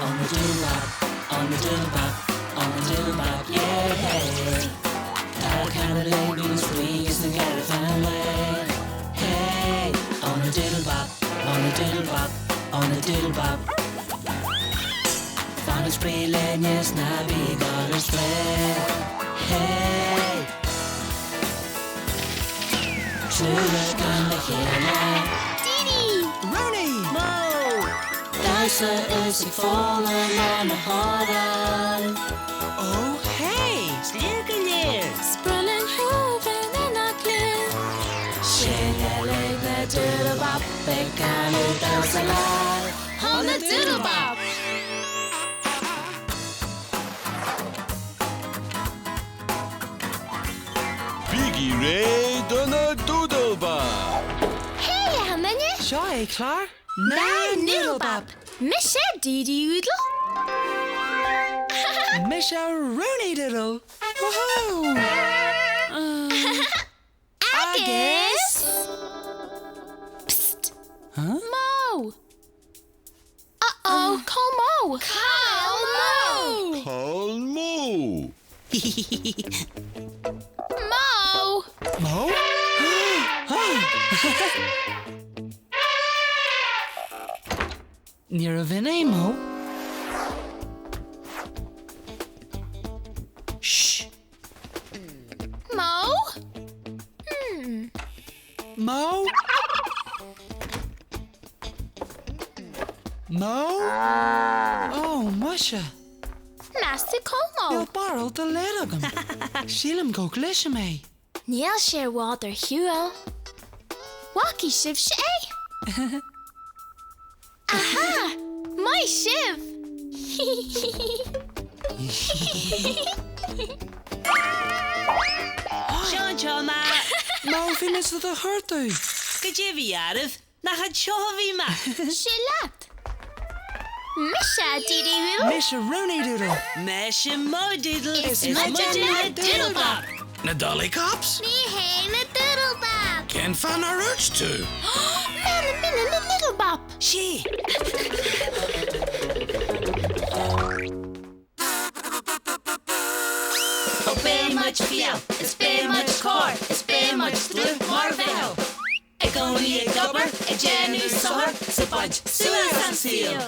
On the doodle bop, on the doodle bop, on the doodle bop, yeah. Tá Canada ag spraoi is na caravan way. Hey, on the doodle bop, on the doodle bop, on the doodle bop. Fan ag spraoi linn is ná bí ag dul ar strae. Hey! Triúr gan le chéile. Didi! Rooney! Mo! Damhsa is ag foghlaim ar na hamhráin. Oh hey! Léir go léir! Spraoi linn chugainn inár gclub. Sin uilig na Doodle Bop ag canadh damhsa leat. On the Doodle Bop! Bígí réidh do na Doodle Bop! Hey, a mine! Seo é clár Na Noodle Bop! Mise Didi Oodle. Mise Rooney Doodle! Woohoo! Agus... Psst! Huh? Mo! Uh-oh, call Mo! Call Mo! Call Mo! Mo! Mo? Ní bhin é Mo. Shh! Mo? Hmm. Mo? Mo? Oh, muise. Meas tú call Mo. Níl barúil dá laghad agam. Sílim go gcloisim é. Níl sé i bhfad ar shiúl. Bhfacaidh sibhse é? Aha! Maith sibh! Seo anseo mé! Mo, bhí mé do do chuartú. Goidé a bhí oraibh? Nach anseo a bhí mé! Sé leat! Mise Didi Oodle. Mise Rooney Doodle. Mise Mo Doodle. Is muide na Doodle Bop! Na Dolly Cops? Ní hé na Doodle Bop! Cén fáth nár dhúirt tú? Mana mine na Noodle Bop! Sí! Ó beidh muid fial, is beidh muid cóir, is beidh muid dlúth mar mheitheal. I gcónaí ag obair, ag déanamh sochair, 's ag baint suas an saol.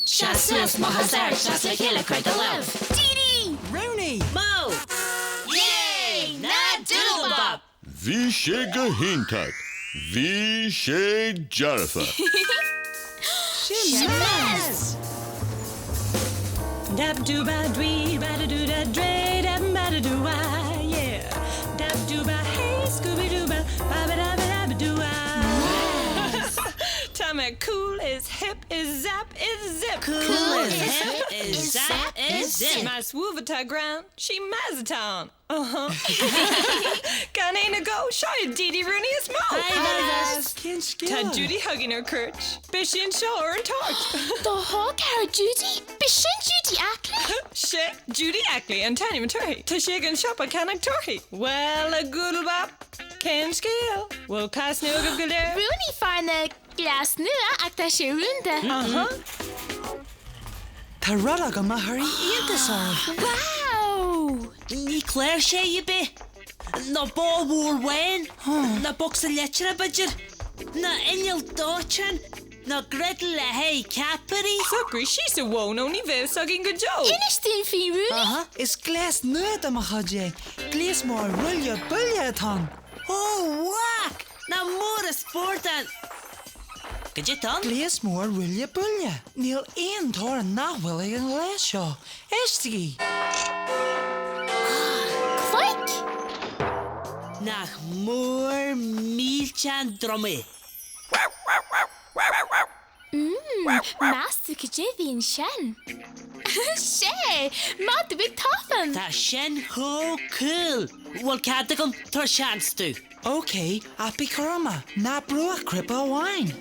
Seas suas, má is fhearr, seas le chéile, cuir do lámh. Didi! Rooney! Mo! Yay! Na Doodle Bop! Bhí sé go hiontach. Bhí sé dearfa. Sin Mess! Dab doo ba dwee ba da doo da dray dab ba da doo wah yeah Dab doo ba hey Scooby doo ba ba ba da ba da ba doo wah Tá mé cool is hip is zap is zip. Cool is hip is zap is zip. Más uaibh atá greann, sí meas atá ann. Uh-huh. Gan aon agó, seo iad Didi, Rooney is Mo. Cén Tá scéal? Judy chugainn ar cuairt. Beidh sí anseo ar an toirt. Do thóg ar Judy, b'shin Judy Ackley. Sé Judy Ackley an t-ainm atá uirthi. Tá sí ag an siopa ag ceannach torthaí. Well, a Dhoodle Bop, cén scéal? Bhfuil cleas nua agaibh go léir? Rooney fear na gcleas nua ach tá sé rúnda. Uh-huh. Tá rud agam a chuirfidh iontas oraibh. Wow! Ní cláirseach ar bith, ná bó mhór bhán, ná bocsa leitreach b'fhéidir, ná inneall dóiteáin, ná griddle le haghaidh ceapairí. Socraigh síos a Mhó nó ní bheidh fhios againn go deo. Inis dúinn faoi Rooney. Aha, is gléas nua de mo chuid é. Gléas mór ruille buille atá ann. Ó, mhac! Nach mór an spórt an. Goidé atá ann? Gléas mór ruille buille. Níl aon torann nach bhfuil ag an ghléas seo. Éistigí! Cloig! Nach mór millteach drumaí. Mmm, meas tú cad é a bhí ansin? Sé! Madra ag tafann! Tá sin chomh cool! Bhfuil cead agam tabhair seans domh? Ok, ach bí cúramach, ná brú ach cnaipe amháin!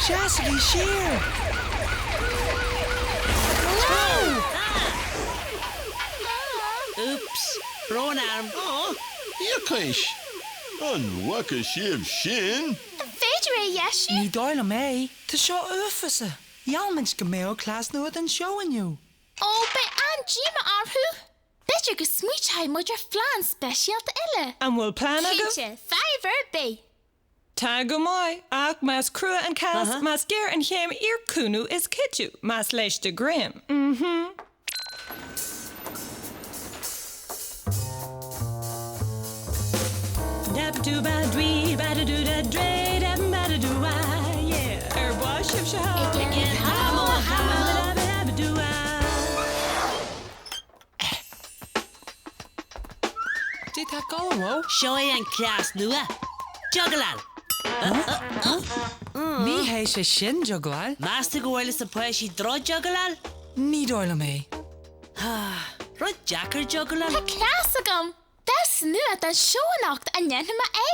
Seasaigí siar! Úps! Brón orm. Á, thiocfadh. An bhfaca sibh sin? An féidir é a dheisiú? Ní dóigh liom é. Tá seo uafásach. Gheall muid go mbeadh cleas nua don seó inniu. Ó, beidh an-díomá orthu. B'fhéidir go smaointeoidh muid ar phlean speisialta eile. An bhfuil plean agaibh? Cinnte, fadhb ar bith. Tá go maith, ach más crua an cás, más géar an chéim, iarr cúnamh is cuidiú, más leis do ghreim. Mm-hmm. Dab doo ba dwee ba da doo da dray dab ba da doo wah yeah. Ar mhaith sibhse thall? Ag déanamh hamó hamó. Ba da ba doo wah. Cad é tá ag gabháil, a Mhó? Seo é an cleas nua. Juggleáil! Ní hé sé sin juggleáil. Meas tú go bhfuil fhios ag páistí droch-juggleáil? Ní dóigh liom é. Rud deacair juggleáil. Tá cleas agam! Damhsa nua don seó anocht, an ndéanfaidh mé é?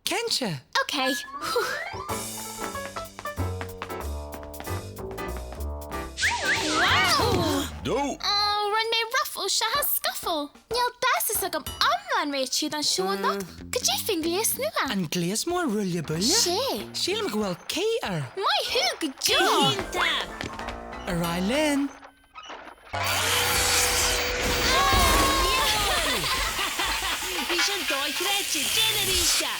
Cinnte! Ok. Wow! Dó! Oh, rinne mé ruffle seachas scuffle. Níl damhsa s'agam iomlán réitithe don seó anocht. Cad é faoin ngléas nua? An gléas mór ruille buille? Sé. Sílim go bhfuil caoi air. Maith thú go deo! Iontach! Ar aghaidh linn! Bhí sin dochreidte! Déan arís é!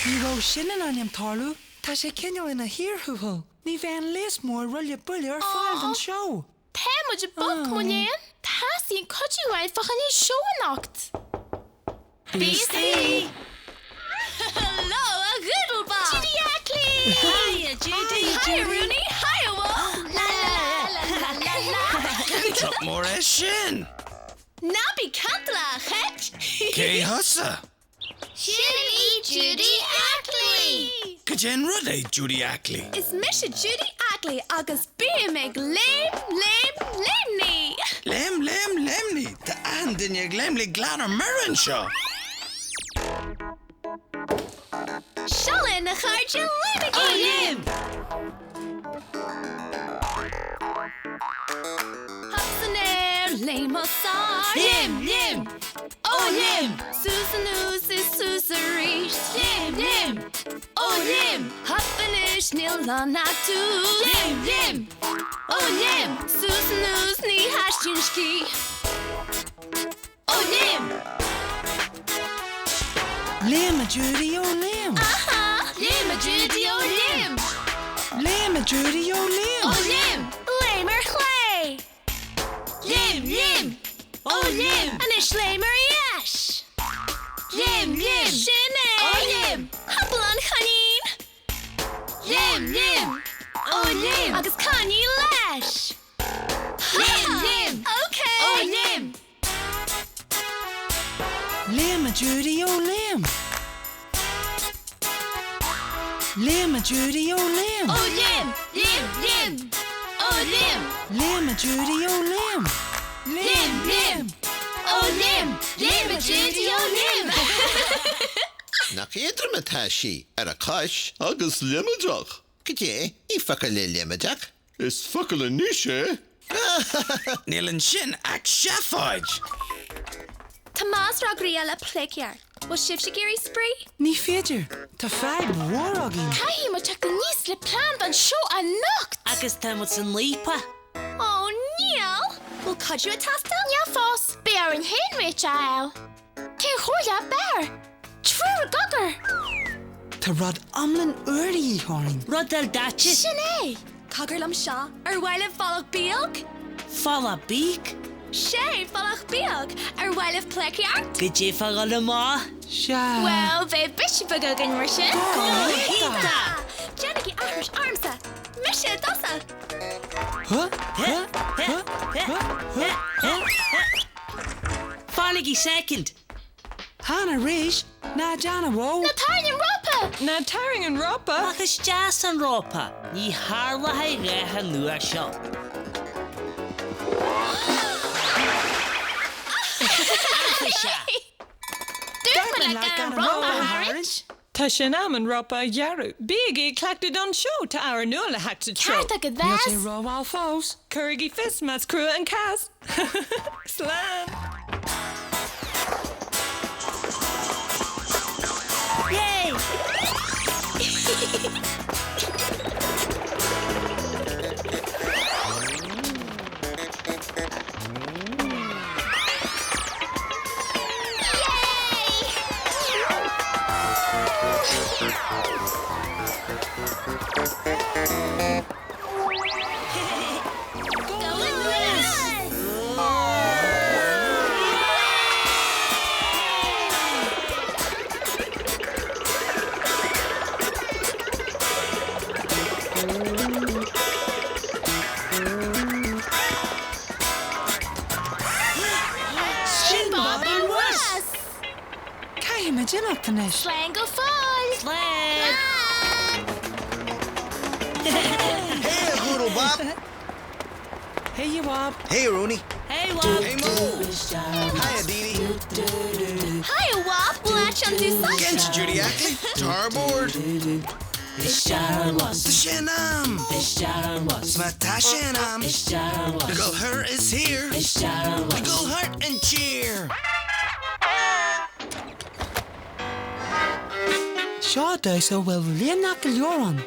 Ní raibh sin in ainm tarlú, tá sé cineál ina shíorthuathail. Ní bheidh an léas mór ruille buille ar fáil don seó. Tá muid i bponc, mo léan! Teastaíonn cuidiú uainn fá choinne an seó anocht. Bí istigh! Hello, a Dhoodlebop! Judy Ackley! Hiya, Judy! Hiya, Rooney! Hiya, Wolf! La la la la la la! Cén truc mór é sin? Ná bí cantalach, a Chait! Cé thusa? Sin í Judy Ackley! Cad é an rud é Judy Ackley? Is mise Judy Ackley agus bím ag léim, léim, léimní! Léim, léim, léimní! Tá achan duine ag léimní glan ar mire anseo! Seo linn, a chairde, léimigí! Ó, léim! Hop san aer, léim os ard. Léim, léim! Ó, léim! Suas anuas is suas arís. Léim, léim! Ó, léim! Hop anois, níl ann ach tús. Léim, léim! Ó, léim! Suas anuas, ní theastaíonn scíth. Ó, léim! Léim a Judy, ó léim! Aha! Léim a Judy, ó léim! Léim a Judy, ó léim! Ó léim! Léim ar chlé! Léim, léim! Ó léim! Anois léim ar dheis! Léim, léim! Sin é! Ó léim! Hopáil an coinín! Léim, léim! Ó léim! Agus coinín leis! Léim, léim! Ok! Ó léim! Léim a Judy, ó léim! Léim a Judy, ó léim! Ó léim! Léim, léim! Ó léim! Léim a Judy, ó léim! Léim, léim! Ó léim! Léim a Judy, ó léim! Nach éadrom atá sí ar a cois? Agus léimeadrach. Cad é? Ní focal é léimeadrach. Is focal anois é! Níl ansin ach seafóid! Tomás fhreagraí eile pleidhce. Bhfuil sibhse ag iarraidh spraoi? Ní féidir. Tá fadhb mhór againn. Caithfidh muid teacht aníos le plean don seó anocht! Agus tá muid san lampa. Ó níl! Bhfuil cuidiú ag teastáil? Níl fós. Beidh orainn féin réiteach a fháil. Cén chomhairle ab fhearr? Triúr i gcogar! Tá rud iomlán úr de dhíth orainn. Rud ildaite. Sin é! Cogar liom seo, ar mhaith libh folach bíog? Folach bíog? Sé, folach bíog! Ar mhaith libh pleidhcíocht? Goidé fá dhul amach? Sea. Bhuel, beidh briseadh beag againn mar sin. Go hiontach! Déanaigí aithris ormsa! Mise i dtosach! Huh? Huh? Huh? Huh? Huh? Huh? Fanaigí soicind! Chan arís! Ná déan, a Mhó! Ná tarraing an rópa! Ná tarraing an rópa! Ach is deas an rópa! Ní tharlóidh a dhath an uair seo. Ach is ea! Dúirt mé leat gan an rópa a tharraingt! Tá sé in am an ropa a ghearradh. Bígí ag cleachtadh don seó, tá ábhar nua le theacht sa treo. Ceart agat Níl sé Bess. rómhall fós. Cuirigí fios más crua an cás. Slán! Yay! Sin Bob an Bhus! Caithfidh muid imeacht anois. Slán go fóill! Slán! Hey, a Ghoodle Bop! Hey, a Bhab. Hey, Rooney. Hey, Wab! Hey, Mo! Hiya, Dee Dee. Hi, a Bhab! Bhfuil an tú sásta? Cinnte, Judy Ackley. Tar ar bord. Tá sé in am. Má tá sé in am. Le dul thoir is thiar. Le dul thart an tír. Seo damhsa a bhfuil léimneach go leor ann.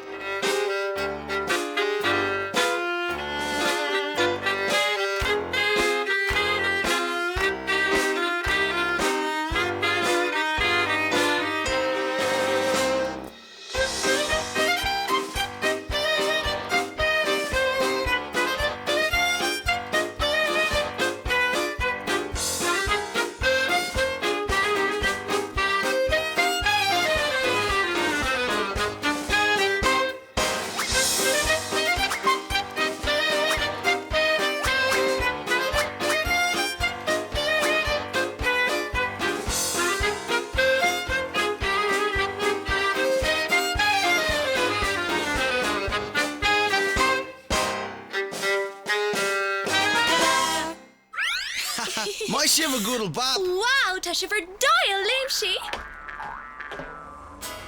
Maith sibh a Ghoodle Bop! Wow, tá sibh ar dóigh ag léimsí!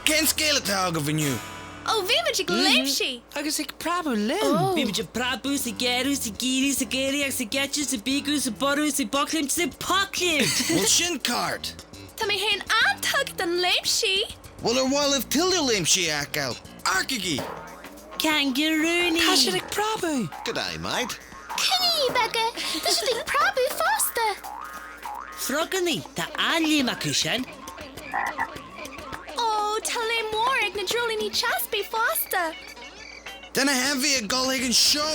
Cén scéal atá agaibh inniu? Ó, bhí muid ag léimsí! Agus ag preabadh linn. Bhí muid ag preabadh is ag gearradh is ag éirí is ag éirí agus ag eitilt is ag bíogadh is ag borradh is ag bocléimt is ag pocléimt! Bhuel sin ceart! Tá mé féin an-tugtha don léimsí! Bhuel ar mhaith libh tuilleadh léimsí a fheiceáil? Amharcaigí! Cangarúiní! Tá siad ag preabadh! G'day, mate. Coiníní beaga, tá siad ag preabadh fosta! Frogannaí, tá an-léim acu sin. Ó, tá léim mhór ag na dreoilíní teaspaí fosta! Tá na hainmhithe ag dul chuig an seó!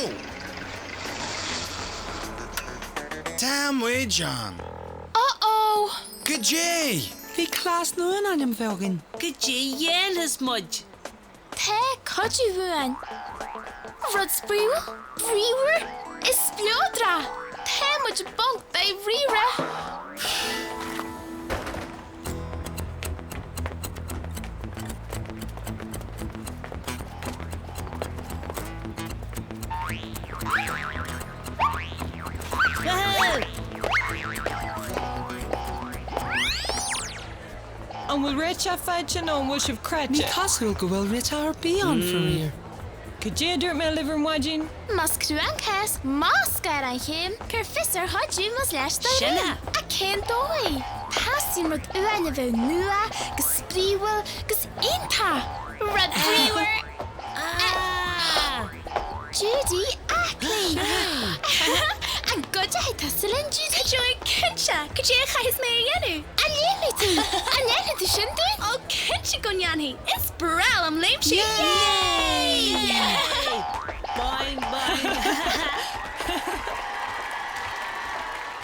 Tá muid ann! Uh-oh! Goidé! Bhí cleas nua in ainm bheith againn. Goidé a dhéanfas muid? Tá cuidiú uainn. Rud spraíúil, bríomhar is spleodrach. Tá muid bog dáiríre. Woohoo! An bhfuil réiteach faighte nó an bhfuil sibh Ní cráite? cosúil go bhfuil réiteach ar bith ann, faraor. Cad é a dúirt mé libh ar maidin? Más crua an cás, más géar an chéim, cuir fios ar chuidiú más leis do Sin rún. é. Ach cén dóigh? Teastaíonn rud uainn a bheadh nua, 'gus spraíúil, 'gus iontach! Rud bríomhar! Ah! Judy Ackley! An gcuideoidh tusa linn, Judy? Cuideoidh, cinnte! Cad é a chaithfeas mé a dhéanamh? An léimfidh tú? An ndéanfaidh tú sin dúinn? Ó, cinnte go ndéanfaidh! Is breá liom léimsí! Yay! Boing, boing!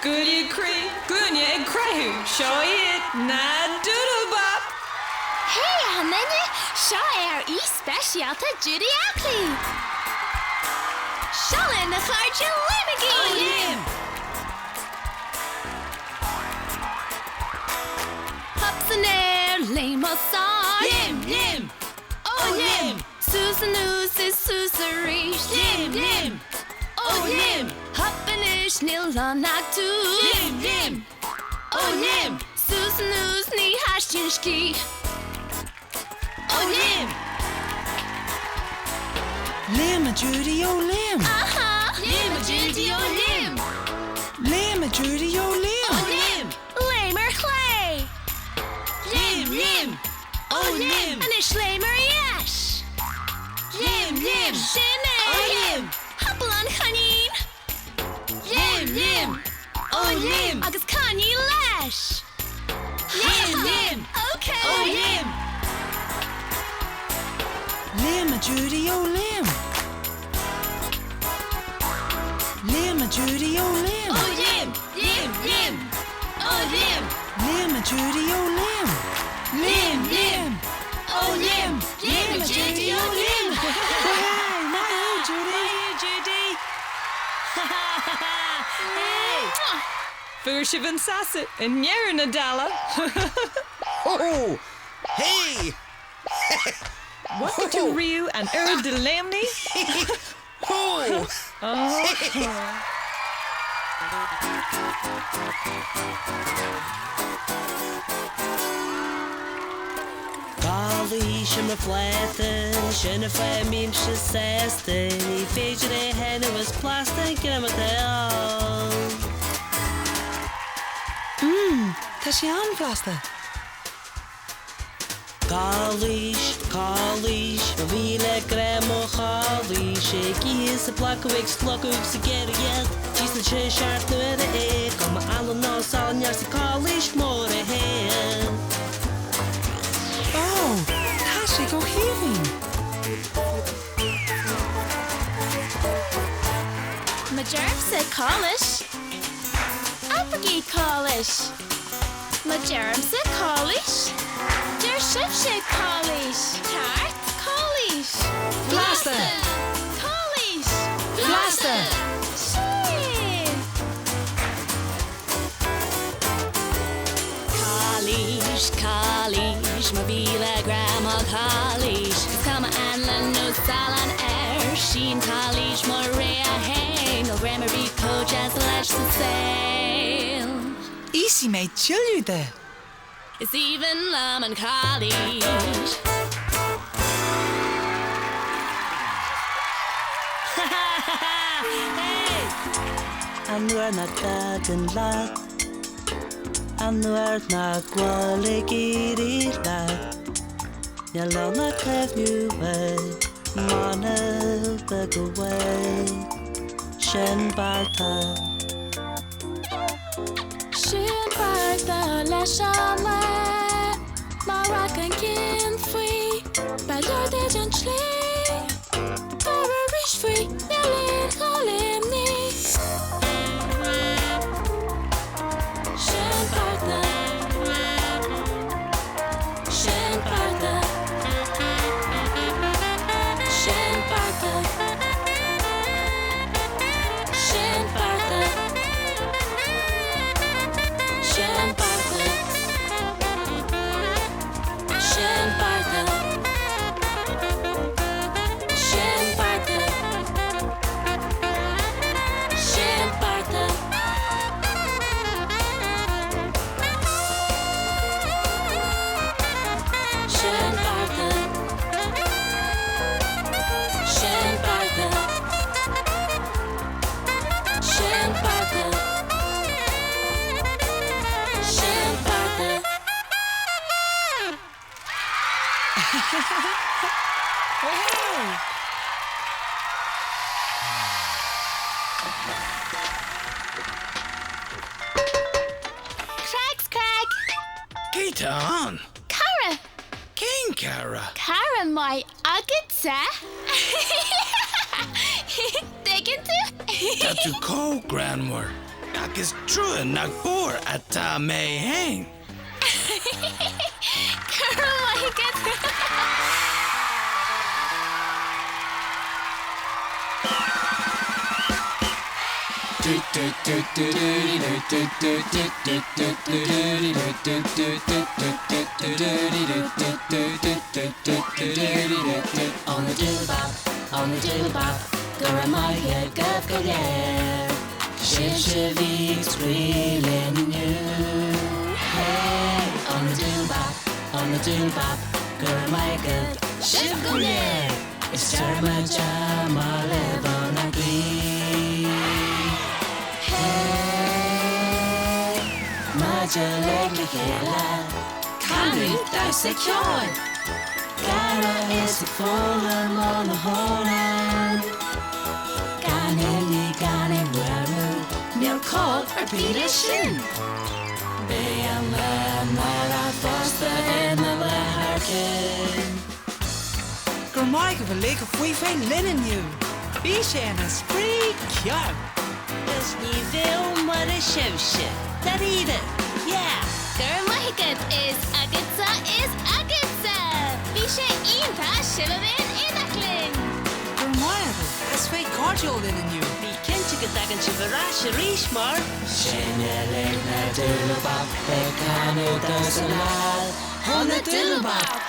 Guaillí croí, glúine ag croitheadh, seo iad na Doodle Bop! Hey, a dhuine! Seo é ár aoi speisialta Judy Ackley! Seo linn a chairde léimigí! Ó léim! Hop san aer, léim os ard! Léim, léim! Ó léim! Suas anuas is suas arís! Léim, léim! Ó léim! Hop anois, níl ann ach tús! Léim, léim! Ó léim! Suas anuas, ní theastaíonn scíth! Léim! Léim a Judy, ó léim! Aha! Léim a Judy, ó léim! Léim a Judy, ó léim! Ó léim! Léim ar chlé! Léim, léim! Ó léim! Anois léim ar dheis! Léim, léim! Sin é! Ó léim! Capall an choinín! Léim, léim! Ó léim! Agus coinín leis! Léim, léim! Ok! Ó léim! Léim a Judy, ó léim! Léim a Judy, ó léim! Ó léim! Léim, léim! Ó léim! Léim a Judy, ó léim! Léim, léim! Ó léim! Léim a Judy, ó léim! Hey, maith thú, Judy! Maith thú, Judy! Hey! Fuair sibh an seasamh i ndeireadh na dála! Ho! Hey! Bhfaca tú riamh an oiread de léimní? Ho! Calaois ar mo phláta, sin an fáth a mbímse sásta, ní féidir é a shéanadh is blasta an greim atá ann. Mmm, tá sé an-bhlasta! Calaois, calaois, mo mhíle grá mo chalaois, ag ithe is ag placadh ag slogad is ag iarraidh iad, D'íosal sé seacht n-uaire é, go mba anlann ná salann arsa calaois mór a haon. Ó, tá sé go haoibhinn! Má deirimse calaois, abraigí calaois. Má deirimse calaois, deir sibhse calaois. Ceart? Calaois. Blasta! Calaois. Blasta! Sin! Calaois, calaois, mo mhíle grá mo chalaois. Is cuma anlann nó salann air, sí an calaois mo rogha fhéin, níl greim ar bith chomh deas leis sa saol. Íosfaidh mé tuilleadh de! Is aoibhinn liom an chalaois. An uair nach dtagann leat, an uair nach bhfuil ag éirí leat, níl ann ach cuimhniú air, m'anam beag go bhfuil sin beartaithe. Sin bearta leis an lá má rachainn cinnte faoi ba leor duit an tslí Tar arís faoi níl aon chall imní. Sin bearta. Sin bearta. Sin bearta. Sin bearta. Sin bearta. Sin bearta. Sin bearta. Sin bearta. Sin bearta. Sin bearta. Sin bearta. Sin bearta. Crags crag. Cé tá ann? Cara. Cén cara? Cara maith agatsa. Tuigeann tú? Tá tú chomh greannmhar, ach is trua nach bodhar atá mé fhéin. Go raibh maith agat. On the diddle bop, on the diddle bop, go raibh maith agaibh go léir. Sibhse a bhí ag spraoi linn inniu. Hey! On the diddle bop, on the diddle bop, Go raibh maith agat, sibh go léir! Is dearmad dea-mar libh ónár gcroí. Hey! Maidir le le chéile, canadh, damhsa, ceol! Gáire is ag foghlaim ó na hamhráin. Gan imní, gan aon bhuaireamh, níl call ar bith leis sin! Beidh an lá amárach fosta ina lá thar cionn. Go raibh maith agaibh uilig a bhí féin linn inniu! Bhí sé ina spraoi ceart! Is ní bheadh mura sibhse, dáiríre, yeah! Go raibh maith agat is agatsa is agatsa! Bhí sé iontach sibh a bheith in éineacht linn! Go raibh maith agaibh as bheith cairdiúil linn inniu! Bí cinnte go dtagann sibh ar ais arís mar. Sin uilig na Diúlbap ag canadh damhsa lá. Ó na Diúlbap!